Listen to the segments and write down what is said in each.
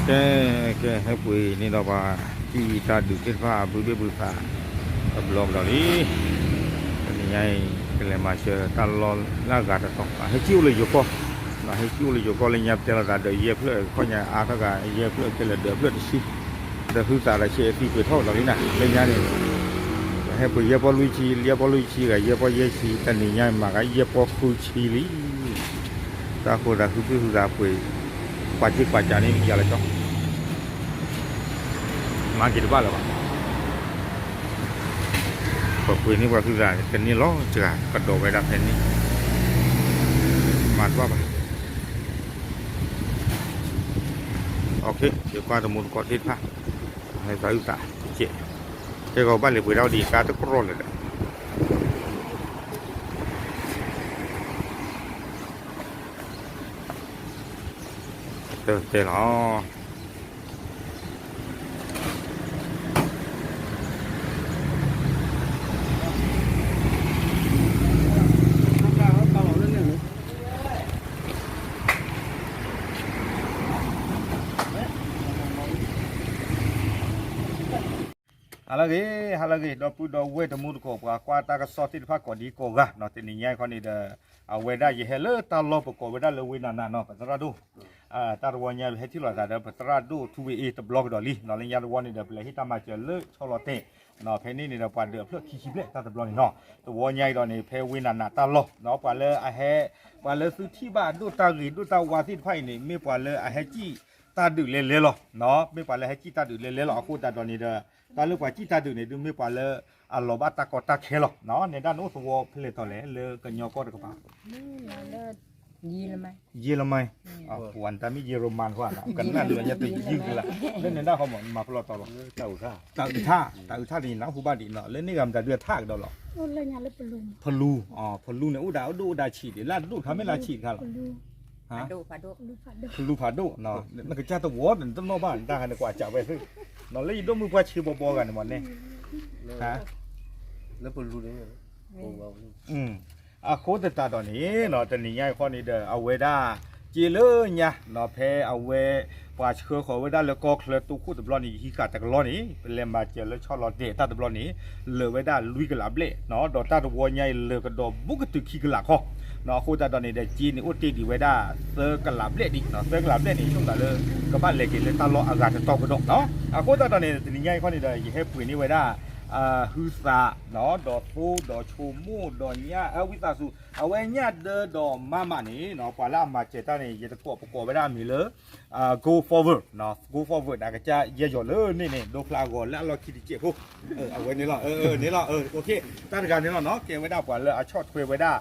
ကဲ ကဲ ဟဲပှ့ၤန့ၢ်ဒီးပှၤ ကံၢ်တၢ်ဒုးသ့ၣ်တဖၣ် ဘုဘ့ၣ်ဘုသး တဘျီကဒီးလံ. တနံၤညါအံၤ ကလဲၤမၤစၢၤတၢ်လီၢ်လၢအဂၤတတီၤ ဟဲကံၢ်အိၣ်လၢယိၤကီၢ်, ဟဲကံၢ်အိၣ်လၢယိၤကီၢ်လၢညါ ပတဲလိာ်သးဒီးယဲၢ်ဖျၢၣ်ခီညါ အါထီၣ်ဂၤ ယဲၢ်ဖျၢၣ်ခဲလၢာ်ဒီးဖျၢၣ်တဆံ ဒီးဟုသးဒီးဆဲးသံကွံာ်ထီၣ်ကဒီးလံနၤ လၢညါန့ၣ် ဟဲပှ့ၤယဲၢ်ပီၢ်လွံၢ်ဆံ ယဲၢ်ပီၢ်လွံၢ်ဆံဂၤ ယဲၢ်ပီၢ်ယဲၢ်ဆံ တနံၤညါမၤကယဲၢ်ပီၢ်ဃုဆံလံ. တၢ်ဃိသးဃုဘ့ၣ်ဃုသးပှ့ၤ ပှၤစ့ၢ်ပှၤစးန့ၣ်ယၤလၢကၠီ မၤက့ၤတဘၣ်လၢၤဘၣ်. ပှၤပှ့ၤန့ၢ်ပှၤဟုသးကန့ၢ်လီၤစှၤ ကဒီးဝဲဒၣ်ဖဲန့ၣ် မၤတဘၣ်ဘၣ်. ယကွၢ်တမူတကိးသ့ၣ်တဖၣ် ဟဲသးဟုသးတကဲး ကဲကီးဘၣ်လဲၤပှ့ၤဒၣ်ဒ်ကါတကရီၢ်လၢာ်ဒီး တဲလီၤ ဟါလၢအဂ့ၤ ဟါလၢအဂ့ၤ ဒီပုၢ်ဒီဝဲၢ်တမူတကိး ပှၤကွၢ်တၢ်ကစီၣ်သ့ၣ်တဖၣ်ကိးဒံကိးဂၤနီၤ တနံၤညါအံၤခီန့ၣ်ဒီး အဝဲဒၣ်ယဟဲလၢတၢ်လီၢ်ပကိးဝဲဒၣ်လၢဝ့ၢ်နးနးနီၤ ပသရၣ်ဒိၣ် တၢ်တဝီညါဟဲထံၣ်လိာ်သးဒီး ပသရၣ်ဒိၣ်ထူဝ့ၣ်အ့ တဘျီကဒီးလံနီၤ လၢညါတဝီန့ၣ်ဒီး ပလဲၤဟ့ၣ်တၢ်မၤစၢၤလၢဆီလီၤတဲာ် ဖဲန့ၣ်န့ၣ်ဒီး ပှၤဒုးအဖျၢၣ်ခံဆံဘျဲၣ်တၢ်တဘျီန့ၣ်နီၤ တဝီညါအံၤဒီးန့ၣ် ဖဲဝ့ၢ်နးနးတၢ်လီၢ်နီၤ ပှၤလၢအဟဲ ပှၤလၢသုထံၣ်ဘၣ်ဒိၣ်တၢ်ဂ့ၤဒိၣ်တၢ်ဝါသ့ၣ်တဖၣ်အံၤန့ၣ် မ့ၢ်ပှၤလၢအဟဲစံၣ်တၢ်ဒုးလဲၤလဲၤလီၤနီၤ မ့ၢ်ပှၤလၢဟဲစံၣ်တၢ်ဒုးလဲၤလဲၤလီၤ အဃိသတးဒီးန့ၣ်ဒီး တၢ်လၢပှၤစံၣ်တၢ်ဒုးန့ၣ် ဒုးမ့ၢ်ပှၤလၢ အလီၤဘၣ်တၢ်ကီတၢ်ခဲလီၤနီၤ နဲဒၣ်နအိၣ်သဝီဖဲလဲၣ်တီၤလဲၣ် လၢကညီကီၢ်တကပၤ ယ့လမံ ပှၤတၢ်မ့ၢ်ယ့ရမံ ကနၣ်ဒုးညါတယုၢ်ကလး လၢနဲဒၣ်ဃီမး မၤပလီၢ်တီၤလီၤ တၢ်အုးထၣ် တၢ်အုးထၣ်န့ၣ် နၢ်ဟူဘၣ်ဒံးနီၤ လၢန့ၣ်ဂၤမတၤဒုးအထၣ်ကဒီးလီၤ ဖလူ ဖလူန့ၣ် အိၣ်ဒၣ်အိၣ်ဒိၣ်အိၣ်ဒၣ်ဆံးဒံး လၢအဒိၣ်ထါမ့ၢ်လၢဆံးတခါလီၤ ဖလူဖးဒိၣ်နီၤ နကစၢ်တဝီတနီၣ်ဘၣ် တၢ်ဟါန့ၣ်ကွၢ်စးဝဲသ့ၣ် နီၤ လၢယဒိၣ်မုၢ်ပှၢ်ဆံးဘီဘီဂၤန့ၣ်မးန့ၣ် လၢပလူန့ၣ် အဃိသတးဒီးန့ၣ်နီၤ တနံၤညါအံၤဃီန့ၣ်ဒီး အဝဲဒၣ် က့လၢညါနီၤ ဖဲအဝဲ ပှၤဆှၢဃီၤဝဲဒၣ်လၢကီၢ်ချၢတိခိၣ်တဘျီန့ၣ် ယဟံးဃာ်တကလီန့ၣ် ပလဲၤမၤစၢၤလၢဆီလီၤတဲာ်တၢ်တဘျီန့ၣ် လၢာ်ဝဲဒၣ်လွံၢ်ကလးဘျဲၣ်နီၤ ဒီးတၢ်တဝီညါအံၤလၢာ်ကဒီးဘူးကတုၤခံကလးခီ အဃိသတးဒီးန့ၣ်ဒီး က့န့ၣ်အိၣ်တ့ၢ်ဒံးဝဲဒၣ် သၢကလးဘျဲၣ်ဒံးနီၤ သၢကလးဘျဲၣ်န့ၣ် ဆိကမိၣ်လၢ ကဘၣ်လဲၤက့ၤလၢတၢ်လီၢ်အဂၤတတီၤကဒီးနီၤ အဃိသတးဒီးန့ၣ် တနံၤညါအံၤခီန့ၣ်ဒီး ယဟဲပှ့ၤန့ၢ်ဝဲဒၣ် ဟုသးနီၤ ဒီးသိဒီးဆိမိၣ်ဒီးညၣ် ဝံသးစူၤ အဝဲညၣ်ဒၢဒီးမါမးန့ၣ်နီၤ ပှၤလၢအမၤစၢၤတၢ်န့ၣ် ယတကိးပကိးဝဲဒၣ်အမံၤလၢ Go forward, go forward အကစၢ်ယဲၢ်ယီၤလၢန့ၣ်န့ၣ် ဒိဖျါအဂီၤလၢအလီၢ်ခံတစဲးဖိ အဝဲန့ၣ်လီၤ န့ၣ်လီၤ တၢ်တဂၤန့ၣ်လီၤနီၤ ကဲဝဲဒၣ်ပှၤလၢအဆီၣ်ထွဲဝဲဒၣ်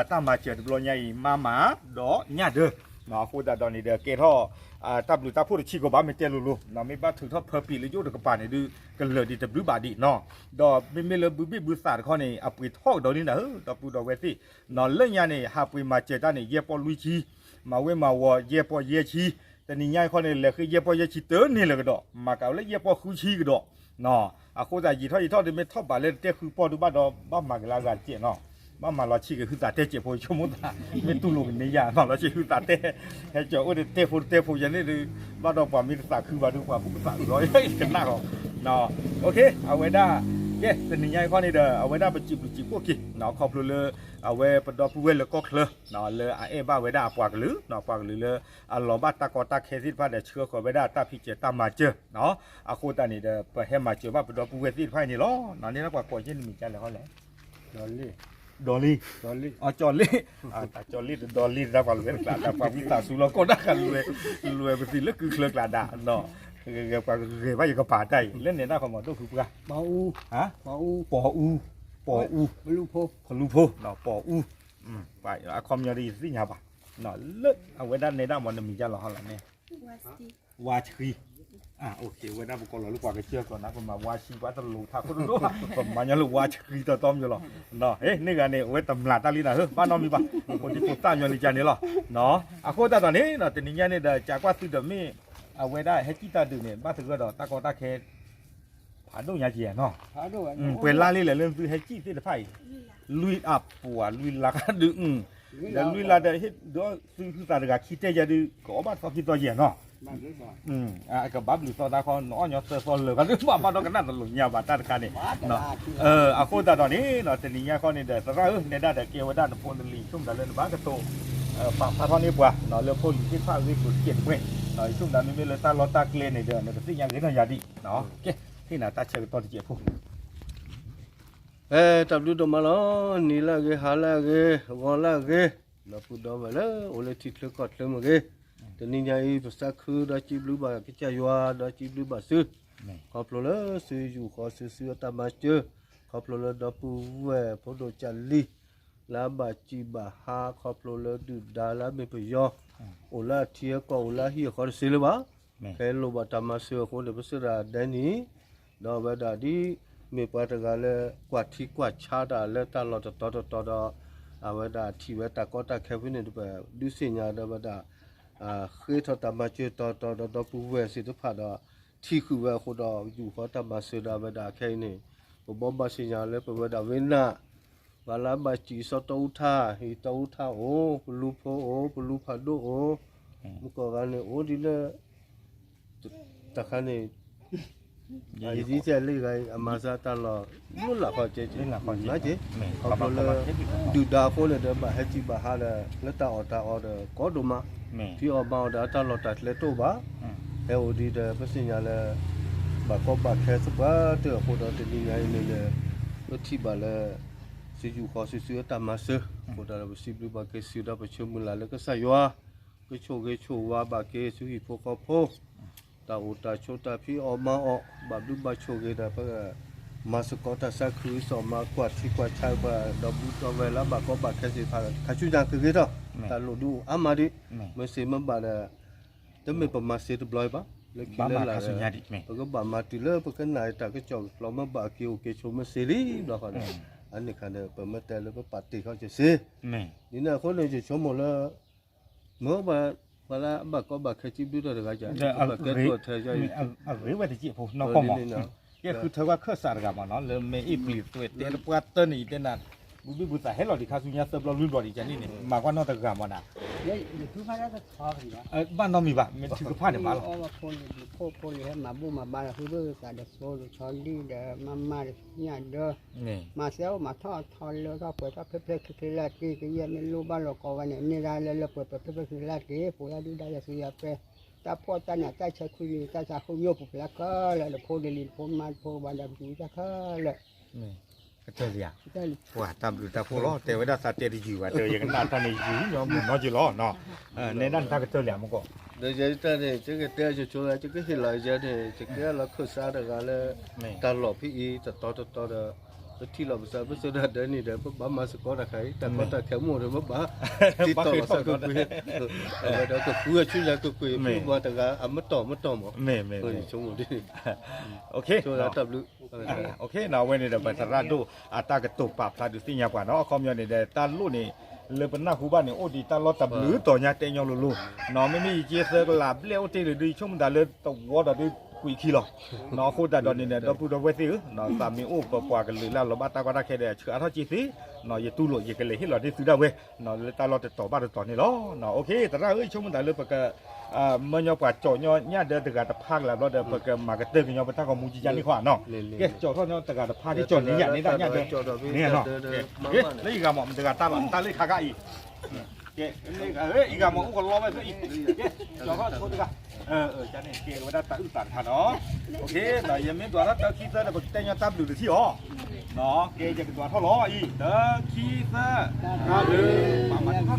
တၢ်မၤစၢၤတဘျီညါအံၤ မါမး ဒီးညၣ်ဒၢ အဃိသတးဒီးန့ၣ်ဒီး ကဲထီၣ် တၢ်ဘျုးတၢ်ဖှိၣ်တဆံးကီးဘၣ် မ့ၢ်တဲလိၤလိၤ မ့ၢ်ဘၣ်ထုးထီၣ်ဖၢပံးလၢယအိၣ်တကပၤန့ၣ်ဒုး ကလၢာ်ဒံးတဘျုးဘၣ်ဒံးနီၤ ဒီးမ့မ့ၢ်လၢဘုဘ့ၣ်ဘုသးတခီန့ၣ် အပှ့ၤထီၣ်ကဒီးန့ၣ်နၤဧၢ ဒီပုၢ်ဒီဝဲၢ်သ့ၣ် လၢညါန့ၣ် ဟးပှ့ၤမၤစၢၤတၢ်န့ၣ် ယဲၢ်ပီၢ်လွံၢ်ဆံ မၤဝဲမၤဝီၤ ယဲၢ်ပီၢ်ယဲၢ်ဆံ တနံၤညါအံၤခီန့ၣ် လဲၤဃ့ယဲၢ်ပီၢ်ယဲၢ်ဆံတန့ၢ်လၢၤကဒီး မၤကၤဝဲလၢယဲၢ်ပီၢ်ဃုဆံကဒီး အဃိသတးယံာ်ထီၣ်ယံာ်ထီၣ်ဒီး မ့ၢ်ထီၣ်ဘးလၢတတဲဃုပီၢ်ဒုးဘၣ်ဒီး ဘၣ်မၤက့ၤလၢအဂၤတစဲးနီၤ ဘၣ်မၤလီၤဆံးက့ၤဟုသးတဲစဲးဖိ ဆိကမိၣ်သး မ့ၢ်တူၢ်လိာ်ကန့ၢ်ယၤ မၤလီၤဆံးဟုသးတဲ ဟဲကၠီၤအိၣ်တတဲဖိတတဲဖိယၤန့ၣ်ဒုး ဘၣ်ဒီးပှၤမ့ၢ်တသးခုဘၣ်ဒုး ပှၤကူၣ်ကသးအုးလီၤ ယကနၣ်လီၤ အဝဲဒၣ် ကဲ တနံၤညါအံၤခီန့ၣ်ဒီး အဝဲဒၣ်ပစံးဘျုးစံးဖှိၣ်က့ၤ ခီဖျိလၢ အဝဲပဒီပုၢ်ဝဲၢ်လၢကီၢ်ချၢ လၢအအဲၣ်ဘၣ်ဝဲဒၣ်အပှၤကလုာ် ပှၤကလုာ်လၢ အလီၤဘၣ်တၢ်ကီတၢ်ခဲသ့ၣ်တဖၣ်ဒီး ဆှၢဃီၤဝဲဒၣ်တၢ်ဖံးစၢၤတၢ်မၤစၢၤ အဃိသတးန့ၣ်ဒီး ပဟဲမၤစၢၤဘၣ်ပဒီပုၢ်ဝဲၢ်သ့ၣ်တဖၣ်အံၤန့ၣ်လီၤ န့ၣ်လၢပှၤကိးယဲၢ်နမံၤကလဲၣ်ဟီလဲၣ် ဒီးလ့ၣ် အကၠီလ့ၣ် တၢ်ကၠီလ့ၣ်တဒီးလ့ၣ်တၢ်ပှၤလွဲၢ်တကျးတၢ် ပှၤဝံသးစူၤလီၤကီၢ်တၢ်ဃးလွဲၢ် လွဲၢ်ပသံးလၢကုချၢကျးဒၣ် ပှၤဂဲၤဘၣ်ယကပၤတၢ်အံၤ လၢန့ၣ်တၢ်ခီမီၤဒိၣ်ဃုပှၢ် ပီၤအူ ပီၤအူ ဖလူဖိ ပီၤအူ အခီပညီဒ်ယသ့ၣ်ညါဘၣ် လၢအဝဲဒၣ်နဲဒၣ်မီၤနမံၤယါလီၤဟီလီၤန့ၣ် ဝါဆှံ ဝဲဒၣ်ပကိးလီၤလၢပှၤကစၢၢ်ကျိာ်နၤ ပမၤဝါဆှံပှၤတလိၤထးခိၣ်တဒိၣ် ပမၤညီလၢဝါဆှံတီတီမီၤလီၤ န့ၢ်ဂၤန့ၣ် အဝဲတမျၢ်တၢ်လံနၤဧၢ ဘၣ်နီတမံၤဘၣ် အိၣ်ဒံးဖိသၣ်ညီန့ၣ်ကန့ၣ်လီၤ အဃိသတးဒီးန့ၣ် တနံၤညါန့ၣ်ဒီး ကးကွၢ်သုဒီးမ့ၢ် အဝဲဒၣ်ဟဲကံၣ်တၢ်ဒုးန့ၣ် ဘၣ်သဂၢၢ်ဒီးတၢ်ကီတၢ်ခဲ ဖးဒိၣ်ညါက့ၤနီၤ ပှဲၤလါလံလဲၣ်လၢသုဟဲကံၣ်သ့ၣ်တဖၣ်အံၤ လွံၢ်အပူၤ လွံၢ်လါဒုး ဒီးလွံၢ်လါဒီး ဟ့ၣ်ဒီးသုဟုသးတဂၤခံတဲယၤဒုး ကအီၣ်ဘၣ်သီခံသီယဲၢ်နီၤ ကဘၣ်ဘျုးသီတၢ်ခီ နအီၣ်ညီသၢသီလၢာ်ခီ ဘၣ်ဘၣ်ဒီးကနၣ်တလိၣ်ညါဘၣ်တၢ်တခါန့ၣ်, အဃိသတးဒီးန့ၣ် တနံၤညါခီန့ၣ်ဒီး သရၣ်ဧၢ နဲဒၣ်ဒီး ကဲဝဲဒၣ်နဖိနလံၤ ဆိကမိၣ်တၢ်လၢနဘၣ်ကတိၤ ပာ်ဖျါထီၣ်န့ၢ်ပှၤ လၢဖိလံၤသ့ၣ်တဖၣ်အဂ့ၢ်ကျိၤတကဲးတမှဲ, ဆိကမိၣ်တၢ်မ့မ့ၢ်လၢတၢ်လီၢ်တၢ်ကျဲန့ၣ်ဒီး နကသ့ၣ်ညါဂ့ၤထီၣ်ယၤဒံး, ကဲ ဟ့ၣ်နၤတၢ်ဆၢကတီၢ်တစဲးဖိ အဲ တၢ်ဘျုးဒိၣ်မးလီၤ. နံၤလၢအဂ့ၤ ဟါလၢအဂ့ၤ ဂီၤလၢအဂ့ၤ, ဒီပုၢ်ဒီဝဲၢ်လၢအိၣ်လၢထံချၢကီၢ်ချၢမ့ၢ်ဂ့ၤ, တနံၤညါအံၤ ပသးခုဒီးစံးဘျုးဘၣ်ကစၢ်ယွၤ ဒီးစံးဘျုးဘၣ်သု, ခီဖျိလၢသုယူာ်ဃီၤစုဆူအတၢ်မၤစၢၤ, ခီဖျိလၢဒီပုၢ်ဝဲၢ်ဖိဒိၣ်ကၢ်လံၤ လၢအဘၣ်စံးဘၣ်ဟါ ခီဖျိလၢဒုၣ်ဒါလၢအမ့ၢ်ပယီၤ အိၣ်လၢအထံအကီၢ် အိၣ်လၢအဟံၣ်အဃီတစ့လၢၤဘၣ်, ဖဲလိၣ်ဘၣ်တၢ်မၤစၢၤအဃိန့ၣ် ပစံးဒၣ်ဒဲနံၤ ဒီးအဝဲဒၣ်ဒ်မ့ၢ်ပှၤတဂၤလၢ ကွၢ်ထံကွၢ်ဆါတၢ်လၢတၢ်လီၢ်တတီၤတတီၤဒီး အဝဲဒၣ်ထံၣ်ဝဲတၢ်ကီတၢ်ခဲဖဲန့ၣ်တဖၣ် ဒုးသ့ၣ်ညါဒီးဝဲဒၣ် ဃ့ထီၣ်တၢ်မၤစၢၤတီၤတီၤဒီး ဒီပုၢ်ဝဲၢ်သ့ၣ်တဖၣ်ဒီး ထံၣ်ဃုာ်ဝဲအဃိဒီး ယူာ်ဃီၤတၢ်မၤစၢၤဒီးဝဲဒၣ်ခဲအံၤန့ၣ် ပဘိးဘၣ်သ့ၣ်ညါလၢပဝဲဒၣ်ဝဲနၢ် ပှၤလၢအဘၣ်စံးစီၤတီအူထၣ် ဟံၣ်တီအူထၣ်အိၣ် ပလူဖိအိၣ် ပလူဖးဒိၣ်အိၣ် မုၢ်ကီၢ်ဂၤန့ၣ်အိၣ်ဒ်လၢ တခါန့ၣ် ယံာ်လံ အမၤစၢၤတၢ်လီၢ် မုၢ်လၢ်ခီကဲက့ၤ ခီဖျိလၢ ဒုၣ်ဒါအဃိန့ၣ်ဒီး ဘၣ်ဟဲစံးဘၣ်ဟါဒီး လၢတၢ်အီၣ်တၢ်အီဒီး ကီဒိၣ်မး ဖံးအီၣ်မၤအီၣ်ဒီးအတၢ်လီၢ်တၢ်ကျဲတအိၣ်ဘၣ် ဟဲအိၣ်ဒ်ဒီး ပသ့ၣ်ညါလၢ ဘၣ်ကီဘၣ်ခဲသပှၢ်တၢၢ်အဃိဒီး တနံၤညါအံၤန့ၣ်ဒီး ပထံၣ်ဘၣ်လၢ သုယူာ်ဃီၤစုဆူအတၢ်မၤစၢၤ အဃိဒီး ပစံးဘျုးဘၣ်က့ၤသုဒီး ပဆၢမုၢ်လၢ်လၢကစၢ်ယွၤ ကဆိၣ်ဂ့ၤဆိၣ်ဝါဘၣ်က့ၤ ဆူဟံၣ်ဖိဃီဖိ တၢ်အိၣ်တၢ်ဆိးတၢ်ဖံးအီၣ်မၤအီၣ် ဘၣ်ဘျုးဘၣ်ဆိၣ်ဂ့ၤဒီး ပကမၤသကိးတၢ်သးခုကစီၣ် မၤကွၢ်ထံကွၢ်ဆါပှၤ ဒီပုၢ်ဒီဝဲၢ်လၢအဘၣ်ကီဘၣ်ခဲသ့ၣ်တဖၣ် ခါဆူညါကဂ့ၤထီၣ် တၢ်လိၣ်ဒုးအိၣ်အါမးဒံး မ့ၢ်သ့မ့ၢ်ဘၣ်ဒီး တမ့ၢ်ပမၤသ့တဘျီအံၤဘၣ် လၢခံလၢလာ်ဒီး ပကဘၣ်မၤတုၤလၢပကနၣ်တၢ်ကစီၣ်ကကျီၤ မ့ၢ်ဘၣ်က့ၤအိၣ်က့ၤဆိးမ့ၢ်သ့လံဘျီဃီဒီး အန့ၣ်ခါဒီး ပမ့ၢ်တဲလၢပပာ်တ့ၢ်ခီၣ်က့ၤစ့ ဒ်န့ၣ်အဃိန့ၣ် ယဆိကမိၣ်လၢ မ့ၢ်ပှၤလၢအဘၣ်ကီဘၣ်ခဲစံးဘျုးတၢ်တဂၤ ပကကဲထီၣ်ထဲယီၤအံၤ အဂ့ၤဝဲတစဲးဖိနီၢ်ကီၢ်မး ကဲဃုထၢကွၢ်ခၢၣ်စးတဂၤမးနီၤ လၢမ့ၢ်အ့ၣ်ပျံၤသွဲတဲတပှၢ်တၢၢ်န့ၣ် ယတဲနၤ ဘူဘံဘူသးဟဲလီၤဒံးခါဆူညါသၢဘျီလွံၢ်ဘျီဒံး ကန့ၣ်န့ၣ် မၤကွၢ်နီၢ်တဂၤမးနၤ ဘၣ်နီတမံၤဘၣ် မ့ၢ်ထုကဖၣ်န့ၣ်မးလီၤ ဖိလံၤဒုးဖိဖိလံၤဟဲမၤဘူၣ်မၤဘါလီၤ ဟုဘၣ်သးဒီးသိဒီးဆီဒံၣ်ဒီး မၤမၢ်ဒီးညၣ်ဒၢ မၤသဲအိၣ်မၤထီၣ်ထီလၢထီၣ်ပှဲၤထီၣ်ဖျဲၣ်ဖျဲၣ်ခံချ့လၢ်တ့ၢ် ကယဲၢ်မ့ၢ်လိၣ်ဘၣ်လီၤကီးဝဲန့ၣ် န့ၢ်ဒၣ်လၢလၢပှဲၤပှဲၤဖျဲၣ်ဖျဲၣ်ခံချ့လၢ်တ့ၢ် ပှဲၤဒၣ်ဒုၣ်ဒါယၤသုယၤပဲ တၢ်ဖှီၣ်တၢ်နးတၢ်ဆဲးခွံလံ တၢ်ဆါဃုာ်ညိၣ်ပူၤဖျဲးခဲလၢာ် နဖိနလံၤနဖိမါနဖိဝၤဒီးပျံၤတၢ်ခဲလၢာ် ကတၢၢ်လံဧါ ပှၤတၢ်ဘျုးတၢ်ဖှိၣ်လီၤ တဲဝဲဒၣ်သးတဲတယုၢ်ဘၣ် တဲယကနၣ်တၢ်န့ၣ်ယုၢ်ညီမုၢ်နီၢ်က့ၤလီၤ နဲဒၣ်နတၢ်ကတၢၢ်လံဧါမ့ၢ်ကီး ဒီးယတၢ်န့ၣ် ယကတဲယဆိလၢ ယကဟ့ၣ်လီၤယဲန့ၣ် ယကဲလီၤခၢၣ်စးတဂၤလၢ တၢ်လီၢ်ဖဲအံၤ တတီၤတတီၤဒီး ပထံၣ်လီၤပသး ပစၢဒၣ်ဒဲန့ၣ်ဒီး ပဘၣ်မၤသကိးတၢ်ခါအံၤ တၢ်ကီတၢ်ခဲမ့ၢ်ဒီး ပဘၣ် တံၤတီၢ်လီၤသးကွ့ၢ်ကွ့ၢ် အဝဲဒီးကဃုအဆူညါကွ့ၢ်ကွ့ၢ် ဖုပှၤတဂၤအမ့ၢ်တီၢ်မ့ၢ်တီၢ်မး ဆိကမိၣ်ဒ်န့ၣ် တၢ်ဘျုး အဝဲန့ၣ်ဒီး ပသရၣ်ဒိၣ်အတၢ်ကတိၤပာ်ဖျါဒုးသ့ၣ်ညါပှၤနီၤ အခီပညီန့ၣ်ဒီး တၢ်လိၣ်န့ၣ် လၢပနၢ်ဟူဘၣ်န့ၣ် အိၣ်ဒံးတၢ်လီၢ်တဘျုးတီၤညါတဲညီလိၤလိၤ နီၤ မ့မ့ၢ်ယက့သၢကလးဘျဲၣ်အိၣ်တ့ၢ်လၢဒုး ဆိကမိၣ်သးလၢတဝီဒီးဒုးကွံာ်ခံလီၤ နီၤ အဃိသတးဒီးန့ၣ်ဒီး ဒီပုၢ်ဒီဝဲၢ်သ့ၣ်ဧၢ သးမ့ၢ်အိၣ်ပပှၤကလုာ်လၢအလီၤဘၣ်တၢ်ကီတၢ်ခဲဒီး ဆှၢအါထီၣ်က့ၤသ့ နီၤ ယတူၢ်လိာ် ယကလဲၤဟ့ၣ်လီၤဒ်သုဒၣ်ဝဲ လၢတၢ်လီၢ်တတီၤဘၣ်တတီၤန့ၣ်လီၤ သရၣ်ဧၢ ဆိကမိၣ်သးလၢပက မၢညီပှၤကၠီၣ်ညီညၣ်ဒၢတဂၤတဖၣ်ကလးဘျီဒီး ပကမၤကတၢၢ်ကညီပတၢ်ဂီၤမူကယါန့ၣ်ခီနီၤ ကဲကၠီၣ်ထီၣ်ညီတဂၤတဖၣ်က့ၤ ကၠီၣ်န့ၢ်ယၤန့ၢ်ဒၣ်ညၣ်ဒၢ န့ၣ်နီၤ လၢယဂၤမး တဂၤတၢ်လီၢ်တၢ်လၢခါခါအံၤ ကဲ အံၤဂၤမး အိၣ်ကလီဝဲဖဲအံၤ ကဲ ကၠီၣ်ထီၣ်ဆိတဂၤ ကန့ၣ်ကဲဝဲဒၣ်တၢ်အုၣ်သးတခါနီၤ ယမ့ၢ်ဒွးထီၣ်တၢခံသၢဒီး ပကတဲညီတၢ်ဘျုးတထံၣ်အီၤ ကဲ ယကဒွးထီၣ်လီၤအံၤ တၢခံသၢ တၢ်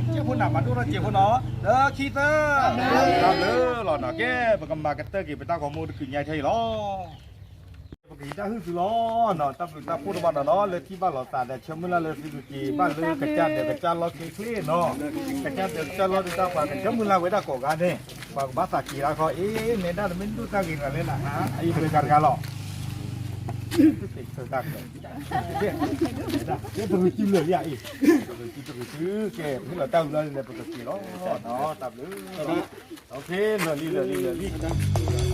ဘျုး မၤဒိၣ်ထီၣ်စဲးဖိနီၤ မၤဒိၣ်ထီၣ်စဲးဖိနီၤ တၢခံသၢ တၢ်ဘျုးလီၤနီၤ ကဲ ပကမၤကတၢၢ်က့ၤပတၢ်ဂီၤမူတကုာ်ညါထဲအံၤလီၤ ပကဟံးတၢ်ဟုၣ်သုလီၤ တၢ်ဘျုးတၢ်ဖှိၣ်တဘၣ်နီၤနီၤ လၢထံၣ်ဘၣ်လိာ်သးဒီး ဆၢမုၢ်လၢ်လၢသုကက့ၤဘၣ်လၢကစၢ်ဒၢးကစၢ်လီၢ်ချ့ချ့နီၤ ကစၢ်ဒၢးကစၢ်လီၢ်ဒုးတၢ်ပှၤကဆၢမုၢ်လၢ်ဝဲဒၣ်ကိးဂၤန့ၣ် ပှၤကဘၣ်သးက့ၤတၢ်ခီ အ့ နဲဒၣ်တမ့ၢ်ဒိၣ်တၢ်ဂ့ၤတဂၤလဲၣ်နၤ အံၤပှဲၤဂၤတဂၤလီၤ တဂ့ၤစုလၢာ်လံအံၤ တဂ့ၤစုတဂ့ၤစု ကဲ ပဟ့ၣ်လီၤတၢ်အုးလီၤန့ၣ် ပကက့ၤလီၤ တၢ်ဘျုး လၢာ်လံ လၢာ်လံ လၢာ်လံ